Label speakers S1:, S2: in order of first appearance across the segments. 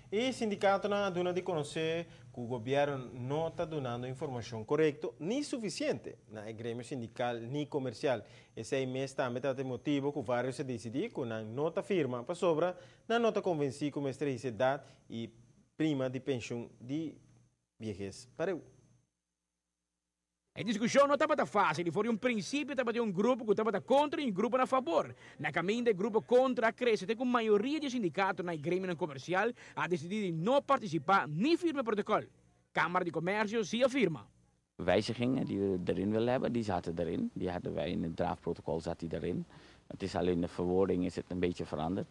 S1: E sindicatonan a duna di conoce cu gobierno no ta dunando informacion corecto ni suficiente na e gremio sindical ni comercial. Esey mes tambe ta e motibo cu varios a dicidi cu nan no ta firma pasobra nan no ta convenci cu mester hisa edad y prima di pensioen di biehes pareu.
S2: E discusion no tabata facil y for di un principio tabatin un grupo cu tabata contra y un grupo na fabor. Na caminda e grupo contra a crece te cu mayoria di e sindicatonan y gremionan comercial a dicidi di no participa ni firma e protocol. Camara di Comercio si a firma.
S3: Wijzigingen die we erin willen hebben, die zaten erin. Die hadden wij in het draftprotocol, zat die erin. Het is alleen de verwoording is het een beetje veranderd.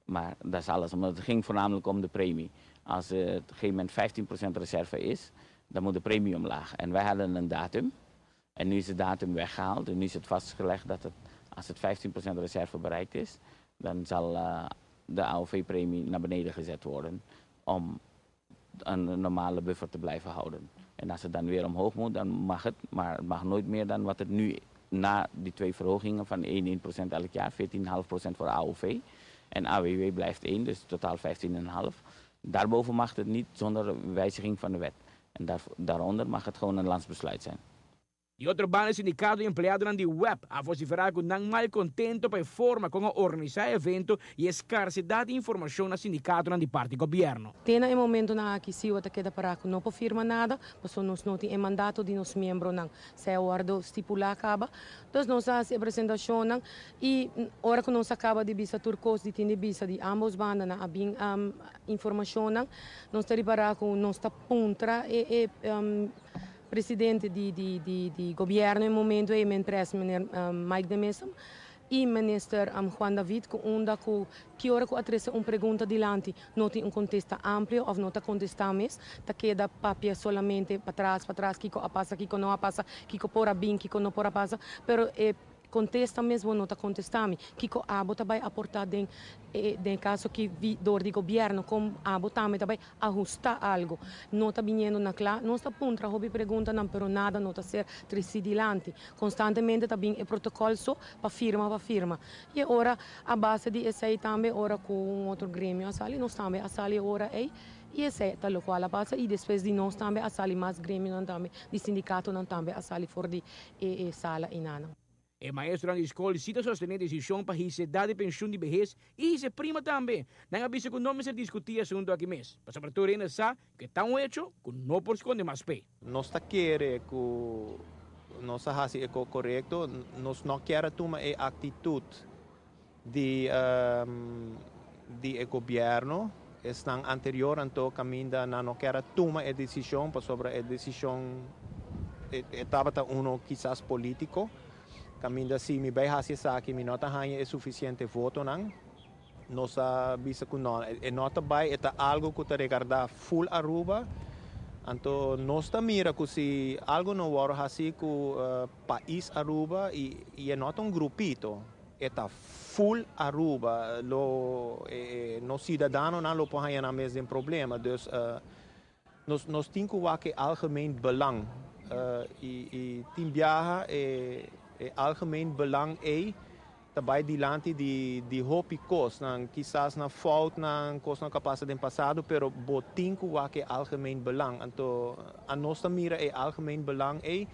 S3: Maar dat is alles, omdat het ging voornamelijk om de premie. Als het op een gegeven moment 15% reserve is, dan moet de premie omlaag. En wij hadden een datum. En nu is de datum weggehaald. En nu is het vastgelegd dat als het 15% reserve bereikt is, dan zal de AOV-premie naar beneden gezet worden om een normale buffer te blijven houden. En als het dan weer omhoog moet, dan mag het, maar het mag nooit meer dan wat het nu na die twee verhogingen van 1% elk jaar, 14,5% voor AOV. En AWW blijft 1, dus totaal 15,5. Daarboven mag het niet zonder wijziging van de wet. En daaronder mag het gewoon een landsbesluit zijn.
S2: Di otro banda sindicato di empleadonan di web a vocifera cu nan malcontento pa e forma con a organisa e evento y e scarsedad di informacion na sindicatonan di parti gobierno.
S4: Te na e momentonan aki SIWA ta keda para cu no por firma nada, pasobra nos no tin e mandato di nos miembronan. Esey a wordo stipula caba. Dus nos a haci e presentacionnan y ora cu nos a caba di bisa tur cos di tin di bisa di ambos bandanan a bin informacionnan, nos ta ripara cu nos ta puntra e presidente di gobierno e momento ey, men pres meneer Mike de Meza y minister Juan David, cu unda cu ki ora cu a trece un pregunta dilanti no tin un contesta amplio of no ta contesta mes, ta keda papia solamente patras patras, kico a pasa, kico no a pasa, kico por a bin, kico no por a pasa, pero e contesta mes bo no ta contesta mi. Kico abo ta bay aporta den caso ki door di gobierno, con abo tambe ta bay ahusta algo? No ta biniendo na cla. Nos ta puntra hopi preguntanan, pero nada no ta ser treci dilanti. Constantemente ta bin e protocol so pa firma, pa firma. Y ora a base di esey tambe, ora cu un otro gremio a sali, nos tambe a sali ora ey. Y esey ta locual a pasa y despues di nos tambe a sali mas gremionan tambe, di sindicatonan tambe a sali for di e sala inana.
S2: E maestronan di scol si ta sostene decision pa hisa edad di pensioen di behes y hisa prima tambe. Nan a bisa cu no mester discuti e asunto aki mes, pasobra tur hende sa cu e ta un hecho cu no por sconde mas p'e.
S5: Nos ta kere cu nos a haci e co corecto. Nos no kier a tuma e actitud di e gobierno, esnan anterior anto caminda nan no kier a tuma e decision pasobra e decision e tabata uno kisas politico. Caminda si mi bay haci esaki mi no ta haya e suficiente votonan. Nos a bisa cu no, e no ta bay, e ta algo cu ta regarda full Aruba. Anto nos ta mira cu si algo no wordo haci cu pais Aruba y e no ta un grupito, e ta full Aruba, lo nos ciudadanonan lo por haya nan mes den problema. Dus nos tin cu wak e algemeen belang y tin biaha e algemeen belang ey ta bay dilanti di hopi cosnan, kisas na foutnan, cosnan cu a pasa den pasado, pero bo tin cu wak e algemeen belang. Anto anos ta mira e algemeen belang ey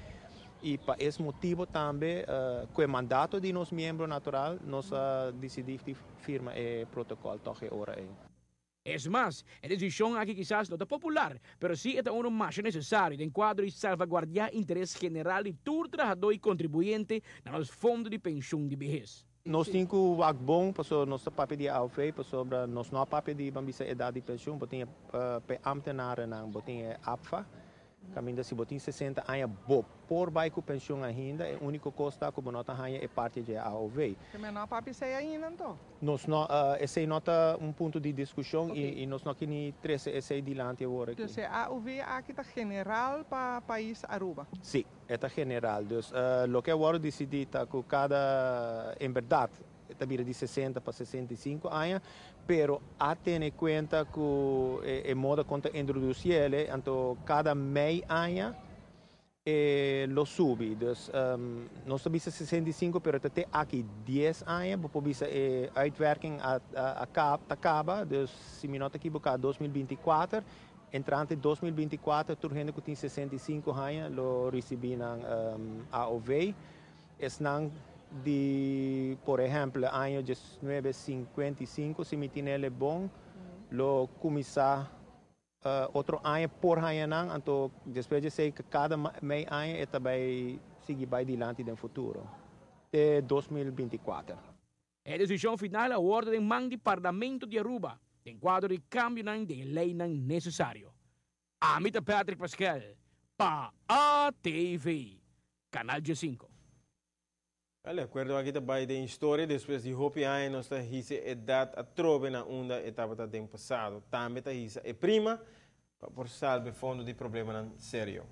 S5: y pa es motibo tambe cu e mandato di nos miembro natural nos a dicidi di firma e protocol toch e ora ey.
S2: Es mas, e decision aki kisas no ta popular, pero si e ta uno masha necesario den cuadro di salvaguardia interes general di tur trahador y contribuyente na nos fondo di pensioen di behes.
S5: Nos tin cu wak bon, pasobra nos ta papia di AOV, pasobra nos no a papia di, ban bisa, edad di pensioen. Bo tin e pe ambtenarennan, bo tin e APFA, caminda si bo tin 60 aña, bo por bay cu pensioen ainda, e unico cos ta cu bo no ta haya e parti di AOV.
S6: Pero no a papia esey ainda, anto?
S5: Nos no, esey no ta un punto di discusion y nos no kier trece esey dilanti awor aki.
S6: Dus e AOV aki ta general pa pais Aruba?
S5: Si, e ta general. Dus loke awor dicidi ta cu cada, en berdad, ta bira di 60 pa 65 aña, pero a tene cuenta cu e moda con ta introduci ele, anto cada mei aña. E lo subi. Dus nos ta bisa 65, pero ta te aki 10 aña, bo por bisa e uitwerking a ta caba, dus si mi no ta ekivoca 2024, entrante 2024 tur hende cu tin 65 aña lo ricibi nan AOV. Esnan di, por ehempel, aña 1955, si mi tin'e bon, lo cuminsa otro aña por aña, anto despues di esey cada mey aña e tambe sigui bay dilanti den futuro te 2024.
S2: E decision final a wordo den man di Parlamento di Aruba, den cuadro di cambio di ley necesario. Ami ta Patrick Pascal, pa ATV, Canal G5.
S1: Di acuerdo, aki tambe den historia, despues di hopi aña nos ta hisa edad atrobe na unda e tabata den pasado. Tambe ta hisa e prima pa por salba fondo di problema serio.